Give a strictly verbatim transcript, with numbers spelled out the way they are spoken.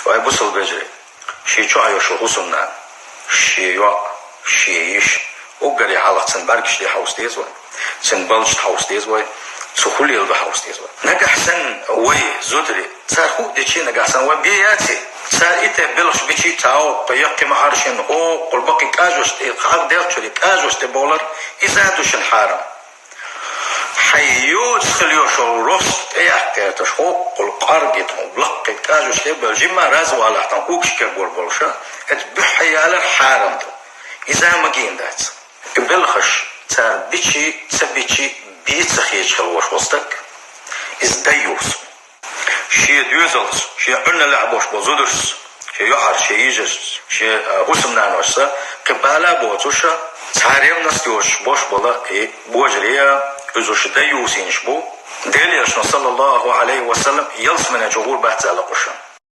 Вай бусалба вежарий, шен чохь йолу хӀусамнана, шен йоӀ, шен йиша, уггаре хьалха цуьнан бӀаьргаш де хьовса деза вай, цуьнан балча хьовса деза вай, цо хӀун леладо хьовса деза вай. Нагахь санна вай, зударий, цара хӀуъа дичи, нагахь санна вай бен яций, цара и тайпа белхаш бичи, цхьа а кху яккхий ма-хьаршина, хӀокхул баккхий кӀажош тӀе хьагӀ делхачуьра, кӀажош тӀе бовлар, иза ду шуна хьарам. Хьайн йоцу хила йолуш йолу рос тӀеяккха гӀерташ, хӀокхул къоргга тхуна лаккхий кӀажош тӀе а бевлла, жимма а раза валахь тхуна уггаш кергор болуша, оцу буьххье ялар хьарам ду. Иза ма гийна дац. И белхаш цара бичи, ца бичи, бен ца хеташ хила волуш волу стаг, иза дайюс. Шен доьзалца, шен Ӏуьнналлехь болуш болу зударшца, шен йоӀарца, шен йижаршца, шен, а, хӀусамнаношца, кхин бала а боцуша, цхьа ревность йоцуш болуш болу и божарий а, иза уьш дайюсинаш бу. Делан Элчано, саллаллаху Ӏалайхи ва саллам, ялсамане чу гӀур бац аьлла кхуша.